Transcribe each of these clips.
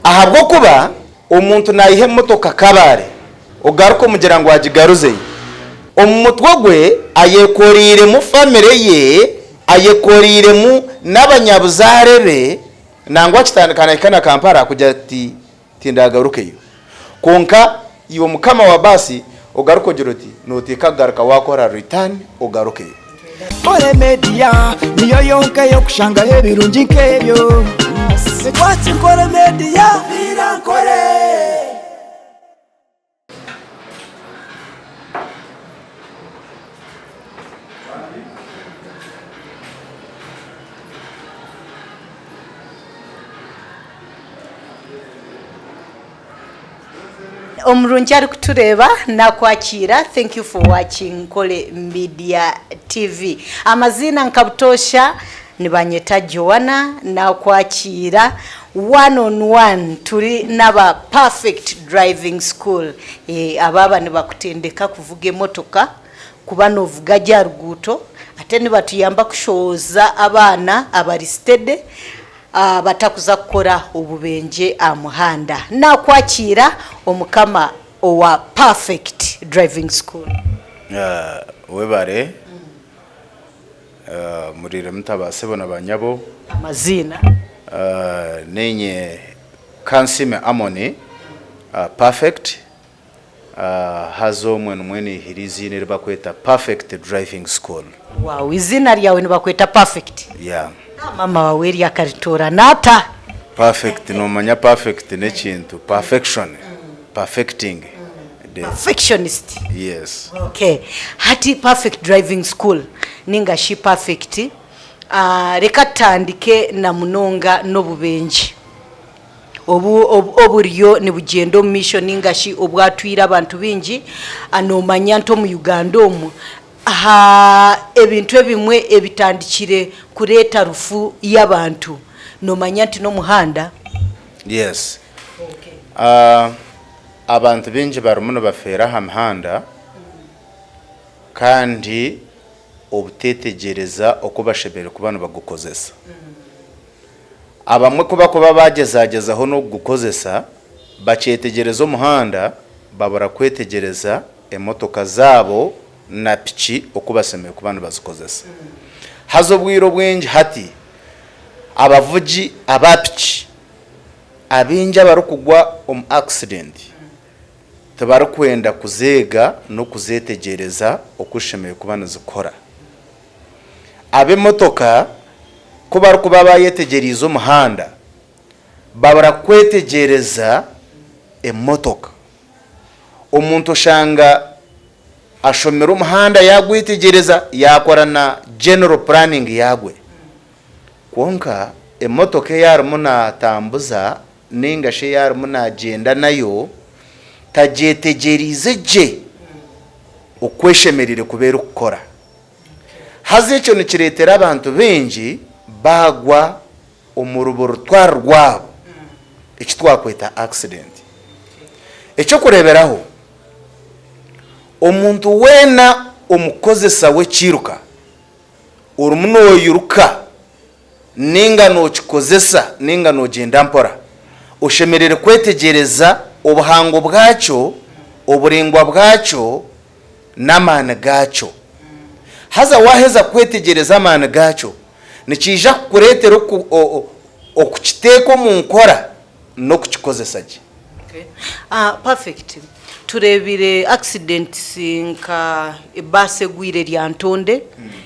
Ahabw'okuba omuntu naiha emotoka Kabale ogaruka omugira ngu agigaruzeyo, omu mutwe gwe ayekoreiremu famire ye, ayekoreiremu n'abanyabuzaare be, nangwa akitandika nahika na Kampala akugira ati tindagarukeyo. Kwonka iwe mukama wa baasi ogaruke ogire oti noteeka kugaruka wakora return ogarukeyo. Nkore Media niyo yonka ey'okushangaho ebirungi nk'ebyo. Watch Nkore Media. Viira Nkore. Omurungi arikutureeba nakwakiira thank you for watching Nkole Media TV. Amaziina nka butoosha nibanyeta Joanna nakwakiira one on one turi naba Perfect Driving School abaaba nibakutendeka kuvuga emotoka kuba novuga gye aha ruguuto ate nibatuyamba kushohoza abaana abari steady Batakuza kukora obubengye aha muhanda. Nakwakiira omukama owa Perfect Driving School. Webare muriire muta ba sebo na ba nyabo. Amaziina. Ninye Kansiime Amon Perfect Haza omwe nimwo niihire eiziina eri bakweta Perfect Driving School. Wow, eiziina ryawe nibakweta Perfect? Yeah. Maama waawe eryo akaritoorana ata? Perfect, noomanya perfect n'ekintu, perfection, perfecting. Perfectionist. Yes. Okay. Hati Perfect Driving School ninga shi Perfect, reka tutandike na munonga n'obubengye. Obu oburiyo nibugyenda omu maisho ninga shi obwatwire abantu baingi, noomanya nti omu Uganda omu ebintu ebimwe ebitandikire kureeta rufu y'abantu noomanya nti n'omuhanda? Yes. Abantu baingi barimu nibafeera aha mihanda kandi obuteetegyereza oku bashemereire kuba nibagukozesa. Abamwe ku bakuba bagyezagyezaho n'okugukozesa, bakyetegyereza omuhanda babura kwetegyereza emotoka zaabo na piki oku bashemereire kuba nibazikozesa. Haza obwire obwingi hati, abavugi aba piki abaingi abarikugwa omu accident tibarikwenda kuzeega n'okuzetegyereza oku zishemereire kuba nizikora. Ab'emotoka ku barikuba bayetegyereize omuhanda, babura kwetegyereza emotoka. Omuntu oshanga ashomire omuhanda yagwetegyereza yakora na general planning yagwe. Kwonka emotoka ei arimu natambuza ninga shi ei arimu nagyenda nayo tagyetegyereize gye oku eshemereire kuba erikukora. Haza ekyo nikireetera abantu baingi baagwa omu rubu rutari rwabo, eki twakweta accident. Eky'okureeberaho, omuntu weena omukozesa w'ekiiruka orimu noiruka ninga nokikozesa ninga nogyenda mpora, oshemereire kwetegyereza obuhango bwakyo, oburaingwa bwakyo n'amaani gaakyo. Haza waaheza kwetegyereza amaani gaakyo, nikiija kukureetera okukiteeka omu nkora n'okukikozesa gye. Perfect. Tureebire accidents nka ebaasi egwire Lyantonde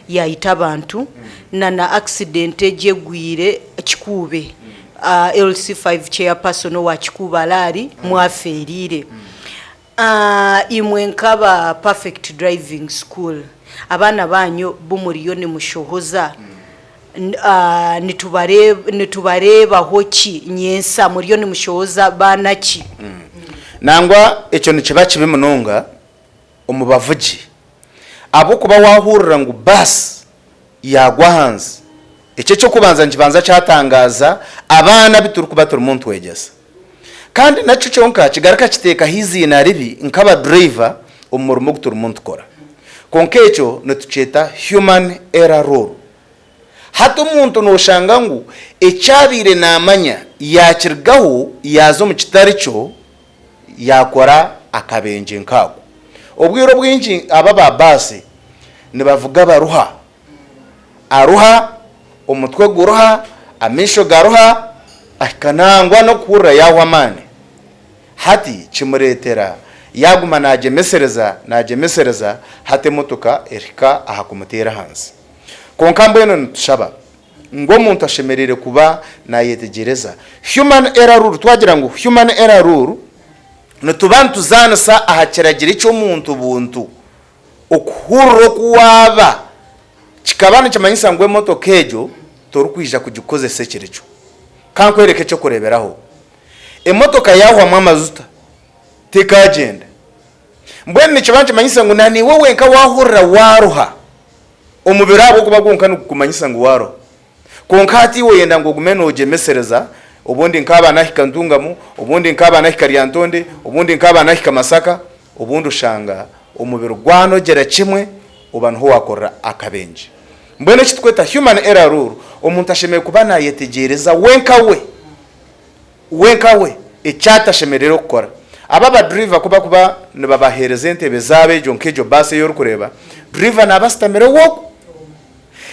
yaita abantu na na accident egi egwire Kikuube, LC5 chairperson owa Kikuube Alaali mwafeeriire. Imwe nk'aba Perfect Driving School, abaana baanyu bu muriyo nimushohoza nitubareebaho ki nyensa? Muriyo nimushohoza baana ki? Nangwa ekyo nikiba kibi munonga omu bavugi, ahabw'okuba waahurira ngu baasi yaagwa ahansi, ekyo eky'okubanza nikibanza kyatangaaza abaana abu turikuba turimu nitwegyesa. Kandi nakyo kyonka kigaruka kiteekaho eiziina ribi nk'abaduraiva omu murimo ogu turimu nitukora. Kwonka ekyo nitukyeta human error rule. Hati omuntu noshanga ngu eki abaire namanya yakirugaho yaaza omu kitari kyo yaakora akabenje nk'ako. Obwire obwingi aba aba baasi nibavuga baruha. Aruha, omutwe guruha, amaisho garuha, ahika nangwa n'okuhurira yaahwa amaani. Hati kimureetera yaaguma naagyemesereza, naagyemesereza, hati emotoka erihika aha kumuteera ahansi. Kwonka mbwenu nitushaba ngu omuntu ashemereire kuba naayetegyereza human error rule. Twagira ngu human error rule, nituba nituzaanisa aha kiragiro eky'omuntu buntu. Okuhurira oku waaba kikaba nikimanyisa ngu emotoka egyo torikwija kugikozesa ekiro ekyo. Ka nkwereke eky'okureeberaho. Emotoka yaahwamu amajuta, tekaagyenda. Mbwenu nikiba nikimanyisa ngu na naiwe wenka waahurira waaruha, omubiri ahabw'okuba gwonka nigukumanyisa ngu waaruha. Kwonka hati iwe oyenda ngu ogume noogyemesereza, obundi nkaaba nahika Ntungamo, obundi nkaaba nahika Lyantonde, obundi nkaaba nahika Masaka, obundi oshanga omubiri gwanogyera kimwe oba niho waakorera akabenje. Mbwenu eki turikweta human error rule, omuntu ashemereire kuba naayetegyereza we nka we. We nka we eki atashemereire kukora. Abo aba driver ku bakuba nibabaheereza entebe zaabo egyo nk'egyo baasi ei orikureeba, driver naaba asitamire we okwo.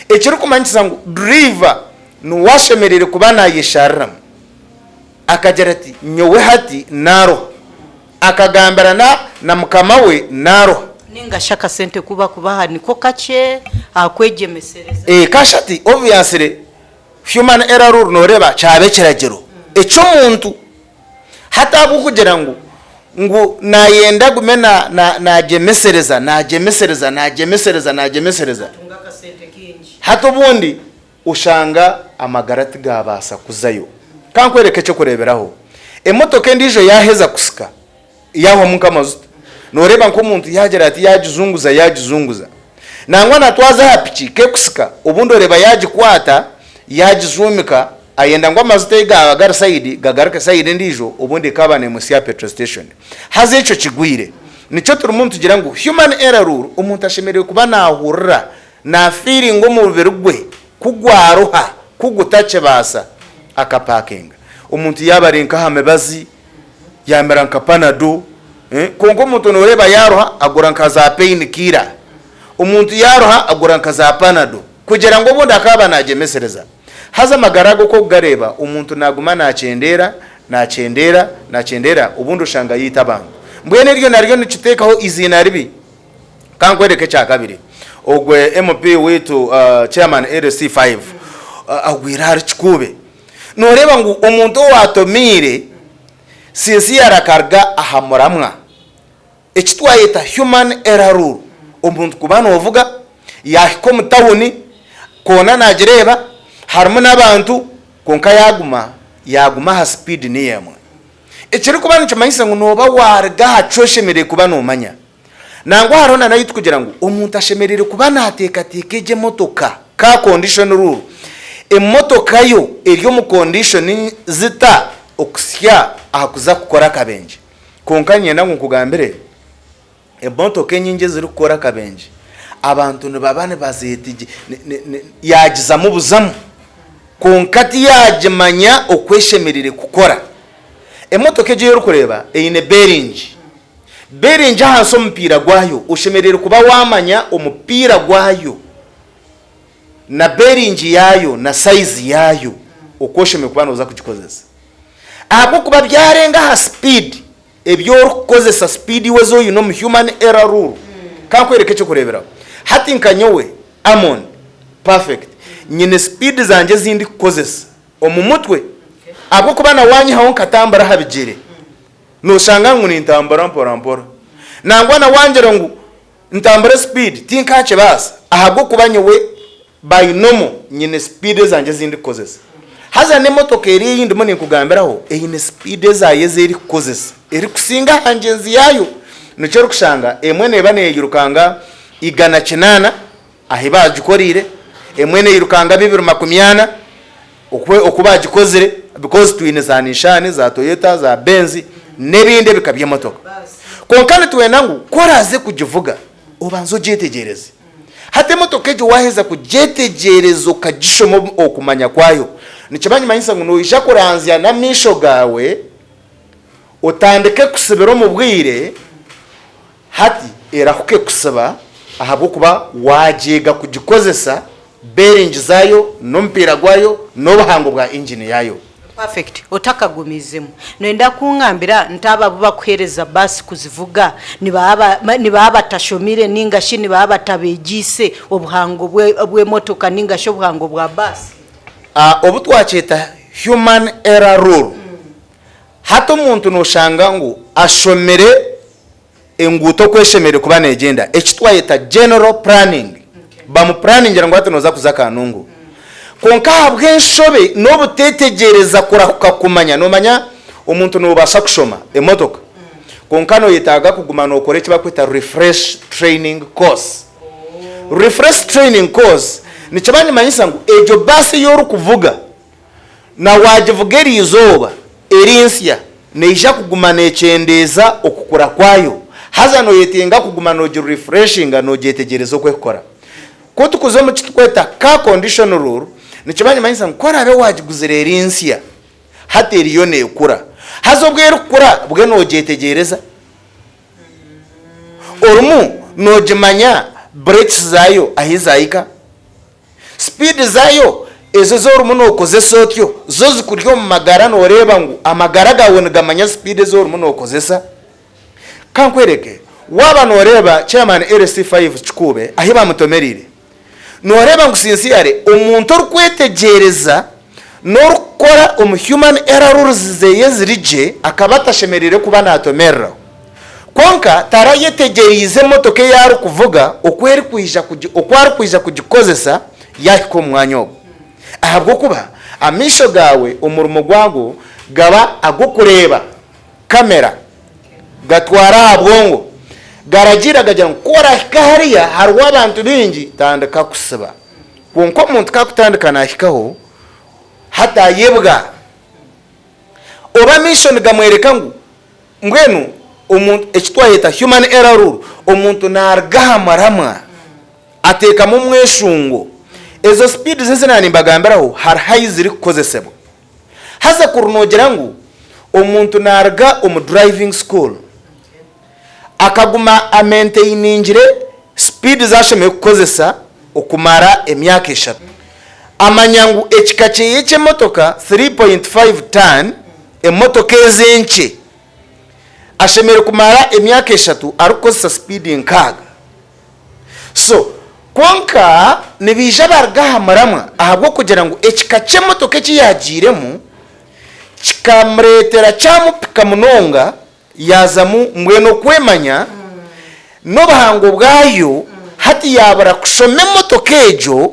Ekirikumanyisa ngu driver niwe ashemereire kuba naayeshariramu akagira ati nyowe hati naaruha. Akagambira na na mukama we naaruha. Nainga shi akasente ku bakubaha niko kakye aha kwegyemesereza. Ee, kashi ati obviously Human error rule noreeba kyaba ekiragiro eky'omuntu hati ahabw'okugira ngu ngu nayenda agume na na nagyemesereza nagyemesereza nagyemesereza nagyemesereza Atunga akasente kaingi. hati obundi oshanga amagara tigabaasa kuzayo. Kankwereke eky'okureeberaho, emotoka endiijo yaheza kusika Yaahwamu nk'amajuta. Nooreeba nk'omuntu yaagira ati yaagizunguza yaagizunguza. Nangwa na twaza aha piki k'ekusika, obundi oreeba yaagikwata yaagijuumika, ayenda ngu amajuta ei gaaba gari sayidi gagaruke sayidi endiijo, obundi ekaaba neemuhitsya aha petrol station. Haza ekyo kigwire. Nikyo turimu nitugira ngu human error rule, omuntu ashemereire kuba naahurira, naafiiringa omubiri gwe ku gwaruha, ku gutakibaasa, akapaakinga. Omuntu yaaba ari nk'aha mibazi, yamira nka panado kwonka omuntu noreeba yaruha agura nka za pain killer omuntu yaruha agura nka za panado kugira ngu obundi akaaba nagyemesereza haza amagara ago oku okugareeba omuntu naguma nakyendeera nakyendeera nakyendeera obundi oshanga yaita abantu mbwenu eryo naryo nikiteekaho eiziina ribi. Kankwereke ekyakabiri ogwe MP waitu chairman LC5 agwire ahari Kikuube. Nooreeba ngu omuntu owaatomiire sincere akaruga aha muramwa, eki twayeta human error rule, omuntu kuba noovuga yaahika omu tawuni koona naagireeba harimu n'abantu kwonka yaaguma yaaguma aha sipiidi niyo emwe. Ekirikuba nikimanyisa ngu nooba waaruga aha ki oshemereire kuba noomanya. Nangwa hariho na n'ahu turikugira ngu omuntu ashemereire kuba naateekateeka egyo emotoka, car condition rule, emotoka yo eri omu condition zita okuhitsya aha kuza kukora akabenje. Kwonka niinyenda ngu nkugambire, emotoka enyingi ezirikukora akabenje, abantu nibaba nibazeetegye, yaagizamu buzamu kwonka tiyaagimanya oku eshemereire kukora. Emotoka egyo ei orikureeba eine beeringi. Beeringi ahansi omupiira gwayo, oshemereire kuba waamanya omupiira gwayo na beeringi yaayo na sayizi yaayo oku oshemereire kuba nooza kugikozesa. Ahabw'okuba byarenga aha sipiidi ebi orikukozesa, sipiidi iwe ezi oine omu human error rule. Ka nkwereke eky'okureeberaho. Hati nka nyowe, Amon Perfect, nyine sipiidi zangye ezi ndikukozesa omu mutwe ahabw'okuba na waanyihaho nkatambura aha bigyere, Nooshanga ngu nintambura mpora mpora. Nangwa na wangira ngu ntambure sipiidi, tinkaakibaasa ahabw'okuba nyowe by normal nyine sipiidi ezangye ezi ndikukozesa. Haza n'emotoka eri ei ndimu ninkugambiraho eine sipiidi ezaayo ezi erikukozesa erikusinga aha ngyenzi yaayo. Nikyo orikushanga emwe neeba neeyirukanga 180 ahu baagikoreire, emwe neeyirukanga 240 Oku oku baagikozire because twine za Nissan, za Toyota, za Benz n'ebindi ebika by'emotoka. Kwonka nitwenda ngu ku oraaze kugivuga obanze ogyetegyereze. Hati emotoka egyo waaheza kugyetegyereza okagishoma okumanya kwayo, nikiba nikimanyisa ngu noija kuranzya n'amaisho gaawe otandike kusibira omu bwire, hati erahuke kusiba ahabw'okuba waagyega kugikozesa bearing zaayo n'omupiira gwayo n'obuhango bwa engine yaayo. Perfect. Otakagumiizemu, noyenda kungambira nti abo abu bakuheereza baasi kuzivuga nibaba nibaba batashomire ninga shi nibaba batabeegyeise obuhango bw'emotoka ninga shi obuhango bwa baasi? Obu twakyeta human error rule. Hati omuntu noshanga ngu ashomire enguuto oku eshemereire kuba negyenda, eki twayeta general planning, bamupuraningira ngu hati noza kuza Kanungu. Kwonka ahabw'enshobe n'obutetegyereza kurahuka kumanya, nomanya omuntu nobaasa kushoma emotoka kwonka noyetaaga kuguma nokora eki barikweta refresh training course. Refresh training course nikiba nikimanyisa ngu egyo baasi ei orikuvuga, Na waagivuga eri izooba, eri nsya, neija kuguma neekyendeeza okukura kwayo. Haza nooyetenga kuguma noogirifreshinga, noogyetegyereza oku ekukora. Ku tukuza omu ki turikweta car condition rule, nikiba nikimanyisa ngu ku oraabe waagiguzire eri nsya, hati eriyo neekura. Haza obu erikukura, bwe noogyetegyereza. Orimu noogimanya brakes zaayo ahi zaahika. Sipiidi zaayo ezo ezi orimu nookozesa otyo, zo zikuri omu magara nooreeba ngu amagara gaawe nigamanya sipiidi ezi orimu nookozesa. Ka nkwereke, waaba nooreeba Chairman LC5 Kikuube ahi baamutomereire, nooreeba ngu sincerely omuntu orikwetegyereza n'orikukora omu human error rules zeye eziri gye akaba atashemereire kuba naatomereraho. Kwonka tarayetegyereize emotoka ei arikuvuga oku erikwija oku arikwija kugikozesa yaahika omu mwanya ogwo. Ahabw'okuba amaisho gaawe omurimo gwago gaba ag'okureeba kamera, gatwara aha bwongo, garagiira gagira ngu ku orahika hariya hariho abantu baingi tandika kusiba. Kwonka omuntu ku akutandika naahikaho hati ayebwa oba amaisho nigamworeka ngu Mbwenu omuntu eki twayeta human error rule, omuntu naruga aha muramwa ateekamu omweshungo. Ezo speeds ezi naaba nimbagambiraho hariho ahi zirikukozesebwa. Haza kuri noogira ngu omuntu naruga omu driving school akaguma amaintainingire speed ezi ashemereire kukozesa okumara emyaka eshatu, amanya ngu ekika kyeye ky'emotoka 3.5 ton, Emotoka ezi enkye ashemereire kumara emyaka eshatu arikukozesa sipiidi nkaaga. So, kwonka nibaija baruga aha muramwa ahabw'okugira ngu ekika ky'emotoka eki yaagiiremu kikamureetera kyamupika munonga yaazamu mbwenu okwemanya n'obuhango bwayo hati yaabura kushoma emotoka egyo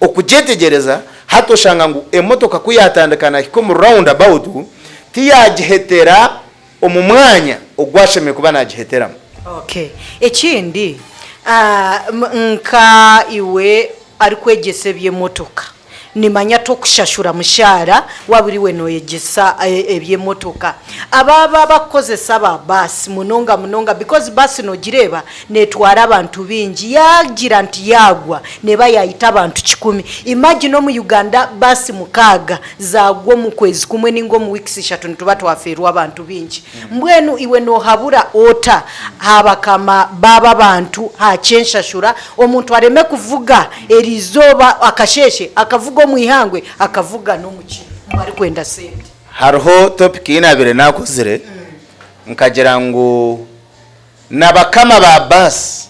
okugyetegyereza hati oshanga ngu emotoka ku yaatandika naahika omu round about tiyaagihetera omu mwanya ogu ashemereire kuba naagiheteramu. Okay. Ekindi, nka iwe arikwegyesa eby'emotoka, Nimanya tokushashura mushaara waaba ori iwe noyegyesa eby'emotoka. Aba aba abakukozesa ba baasi munonga munonga because baasi nogireeba netwara abantu baingi yagira nti yaagwa neeba yaita abantu kikumi. Imagine omu Uganda baasi mukaaga zaagwa omu kwezi kumwe ninga omu weeks ishatu nituba twafeerwa abantu baingi. Mbwenu iwe nohabura ota aha bakama baaba abantu aha ky'enshashura omuntu areme kuvuga Eriizooba akasheeshe akavuga omu ihangwe akavuga n'omu kiro ngu arikwenda sente. Hariho topic ei naabaire naakozire nkagira ngu na bakama ba baasi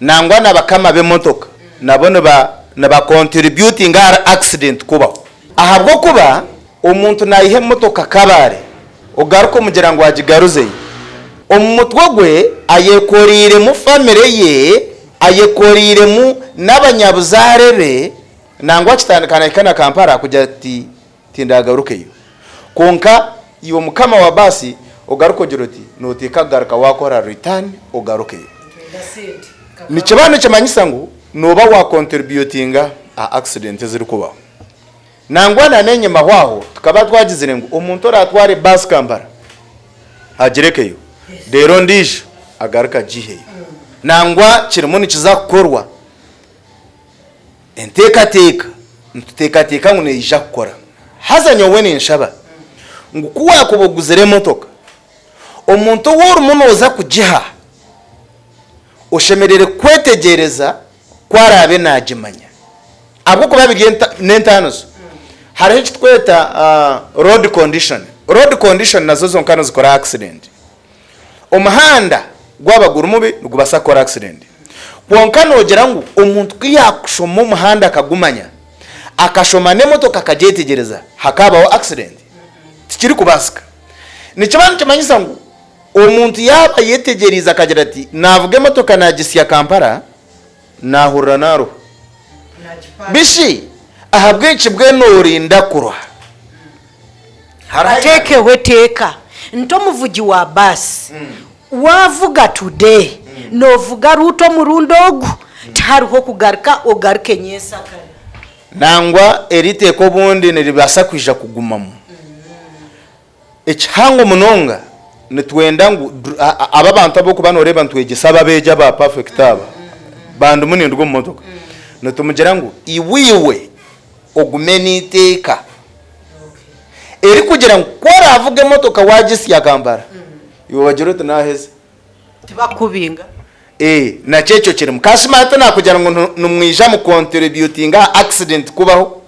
nangwa na bakama b'emotoka nabo niba niba contributinga ahari accident kubaho. Ahabw'okuba omuntu naiha emotoka Kabale ogaruka omugira ngu agigaruzeyo, omu mutwe gwe ayekoreiremu famire ye, ayekoreiremu n'abanyabuzaare be, nangwa akitandika nahika na Kampala akugira ati tindagarukeyo. Kwonka iwe mukama wa baasi ogaruka ogira oti noteeka kugaruka wakora return ogarukeyo. Nikiba nikimanyisa ngu noba wa contributinga aha accident ezirikubaho. Nangwa na n'enyimaho aho tukaba twagizire ngu omuntu oraatware baasi Kampala agirekeyo reero ondiijo agaruke agiiheyo. Nangwa kirimu nikiza kukorwa. Enteekateeka nituteekateeka ngu neija kukora. Haza nyowe ninshaba ngu ku waakuba oguzire emotoka, omuntu ou orimu nooza kugiha oshemereire kwetegyereza ku araabe naagimanya. Ahabw'okuba biri n'entaaniso. Hariho eki turikweta road condition. Road condition nazo zonka nizikora accident. Omuhanda gwaba guri mubi nigubaasa kukora accident. Kwonka noogira ngu omuntu ku yaakushoma omuhanda akagumanya, akashoma n'emotoka akagyetegyereza, hakaabaho accident? Tikirikubaasika. Nikiba nikimanyisa ngu omuntu yaaba ayetegyereize akagira ati, naavuga emotoka naagisya Kampala, naahurira naaruha. Bishi ahabw'enki mbwenu orinda kuruha? Bateekeho eteeka nti omuvugi wa baasi waavuga today noovuga route omurundi ogu tihariho kugaruka ogaruke nyensakare. Nangwa eri iteeka obundi niribaasa kwija kugumamu. Ekihango munonga nitwenda ngu aba abantu abu orikuba noreeba nitwegyesa aba abeegi aba perfect aba bandimu ninduga omu motoka nitumugira ngu iwe iwe ogume n'eiteeka erikugira ngu ku oravuga emotoka wagisya Kampala iwe bagire oti naheza. Tibakukubinga. Ee, nakyo ekyo kirimu. Kasima hati nakugira ngu nimwija mu contributinga aha accident kubaho.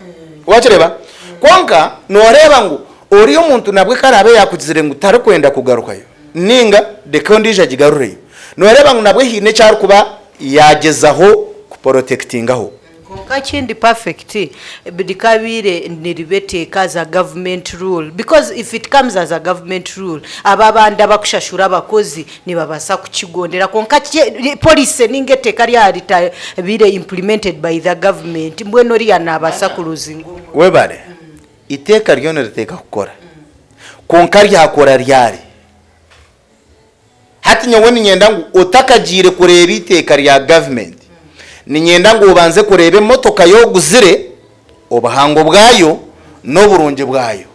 Wakireeba? Kwonka noreeba ngu oriya omuntu nabwe ku araabe yakugizire ngu tarikwenda kugarukayo ninga reka ondiijo agigarureyo, noreeba ngu nabwe haine eki arikuba yagyezaho ku protectingaho. Kwonka ekindi perfect rikabaire niriba eteeka as a government rule because if it comes as a government rule abo abandi abakushashura abakozi nibabaasa kukigondera kwonka policy ninga eteeka ryaba ritabaire implemented by the government mbwenu oriya nabaasa ku losinga omurimo. Webare. Eiteeka ryo niriteeka kukora kwonka ryakora ryari? Hati nyowe niinyenda ngu otakagiire kureeba eiteeka rya gavumenti, niinyenda ngu obanze kureeba emotoka ei oguzire, obuhango bwayo n'oburungi bwayo.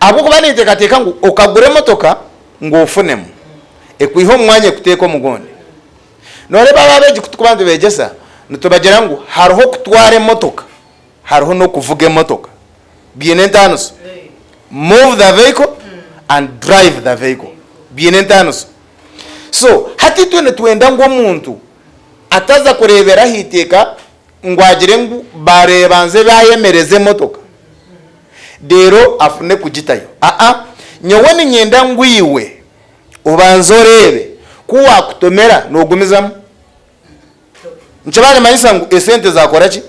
Ahabw'okuba ninteekateeka ngu okagura emotoka ngu ofunemu, ekwihe omu mwanya ekuteeke omu gundi. Nooreeba aba abeegi ku turikuba nitubeegyesa, nitubagira ngu hariho okutwara emotoka hariho n'okuvuga emotoka. Biine entaaniso. Move the vehicle and drive the vehicle. Biine entaaniso. So, hati itwe nitwenda ngu omuntu ataza kureebera aha iteeka ngu agire ngu bareebanze baayemereza emotoka reero afune kugitayo. Aa, nyowe niinyenda ngu iwe obanze oreebe ku waakutomera noogumizamu. Nikiba nikimanyisa ngu esente zakora ki?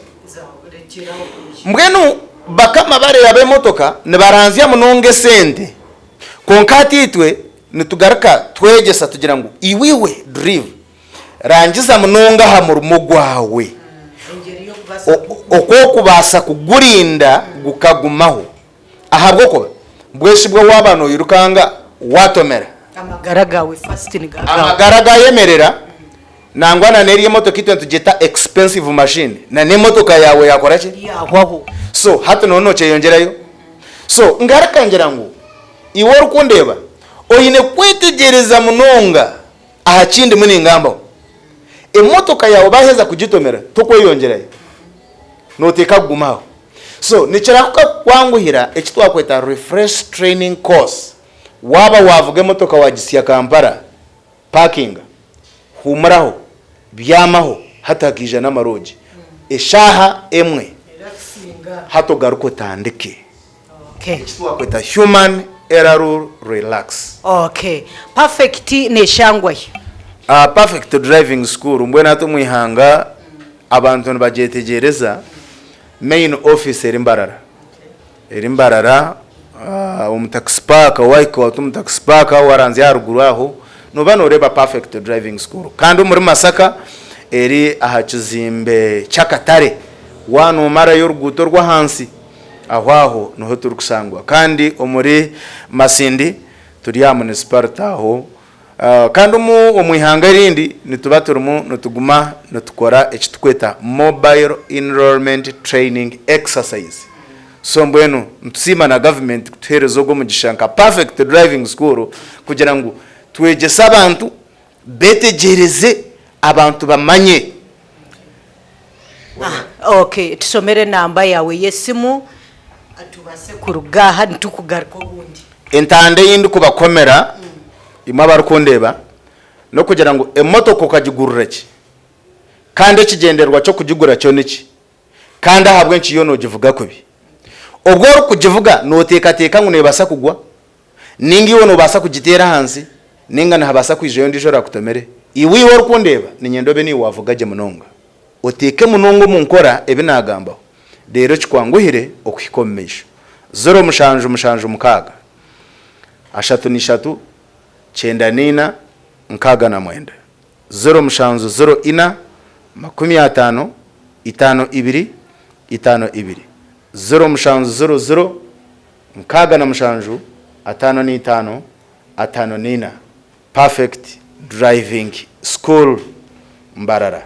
Mbwenu bakama bariya b'emotoka nibaranzya munonga esente, kwonka hati itwe nitugaruka twegyesa tugira ngu iwe iwe duriiva, rangiza munonga aha murimo gwawe oku orikubaasa kugurinda gukagumaho ahabw'okuba bweshi bwo waaba noirukanga waatomera. Amagara gaawe first nigaaba agaawe. Amagara gaayemerera. Nangwa na n'eri emotoka itwe nitugyeta expensive machine, na n'emotoka yaawe yaakora ki? Yaahwaho. So hati nooba nookyeyongyerayo. So ngaruka ngira ngu iwe orikundeeba oine kwetegyereza munonga aha ki ndimu ningambaho. Emotoka yaawe baaheza kugitomera tokweyongyerayo, nooteeka kuguma aho. So nikirahuka kukwanguhira eki twakweta refresh training course, waaba waavuga emotoka waagisya Kampala, Pakinga, huumuraho, byamaho, hati hakaija n'amaroogi. Eshaaha emwe, hati ogaruke otandike. Eki twakweta human error rule relax. Okay. Perfect neshangwa hi? Perfect Driving School mbwenu hati omu ihanga abantu nibagyetegyereza, main office eri Mbarara. Eri Mbarara omu taxi park wahika oti omu taxi park waranzya aharuguru aho noba noreeba Perfect Driving School. Kandi omuri Masaka eri aha kizimbe ky'akatare waaba nomarayo oruguuto orw'ahansi aho aho niho turikushangwa. Kandi omuri Masindi turi aha municipality aho. Kandi omu ihanga erindi nituba turimu nituguma nitukora eki turikweta mobile enrollment training exercise. So mbwenu nitusiima na gavumenti kutuheereza ogwo omugisha nka Perfect Driving School kugira ngu twegyese abantu, beetegyereze, abantu bamanye. Okay, tushomere enamba yaawe y'esimu tubaase kuruga aha nitukugaruka obundi. Entanda ei ndikubakomera imwe abarikundeeba n'okugira ngu emotoka okagigurira ki? Kandi ekigyendererwa ky'okugigura kyo niki? Kandi ahabw'enki yo noogivuga kubi? Obwo orikugivuga nooteekateeka ngu neebaasa kugwa? Nainga iwe noobaasa kugiteera ahansi? Nainga nihabaasa kwijayo ondiijo oraakutomere? Iwe iwe orikundeeba, niinyenda obe niiwe waavuga gye munonga. Oteeke munonga omu nkora ebi naagambaho, reero kikwanguhire okuhika omu maisho. Ziro mushanju mushanju mukaaga, ashatu n'ishatu, kyenda n'ina, 69. 0 7 0 4 50 5 2 5 2 0 7 0 0 67 55 54 Perfect Driving School Mbarara.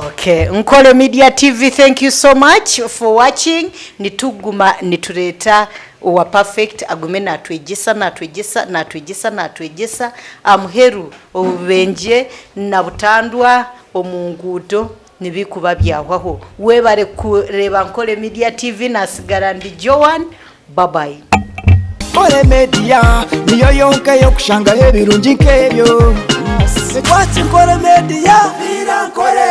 Okay, Nkole Media TV thank you so much for watching. Nituguma nitureeta owa Perfect agume natwegyesa natwegyesa natwegyesa natwegyesa amuheru Obubenje na butandwa omu nguuto nibikuba byahwaho. Webare kureeba Nkore Media TV nasigara ndi Joan. Bye bye. Nkore Media niyo yonka eyokushangaho ebirungi nk'ebyo. Watch Nkore Media. Nkore.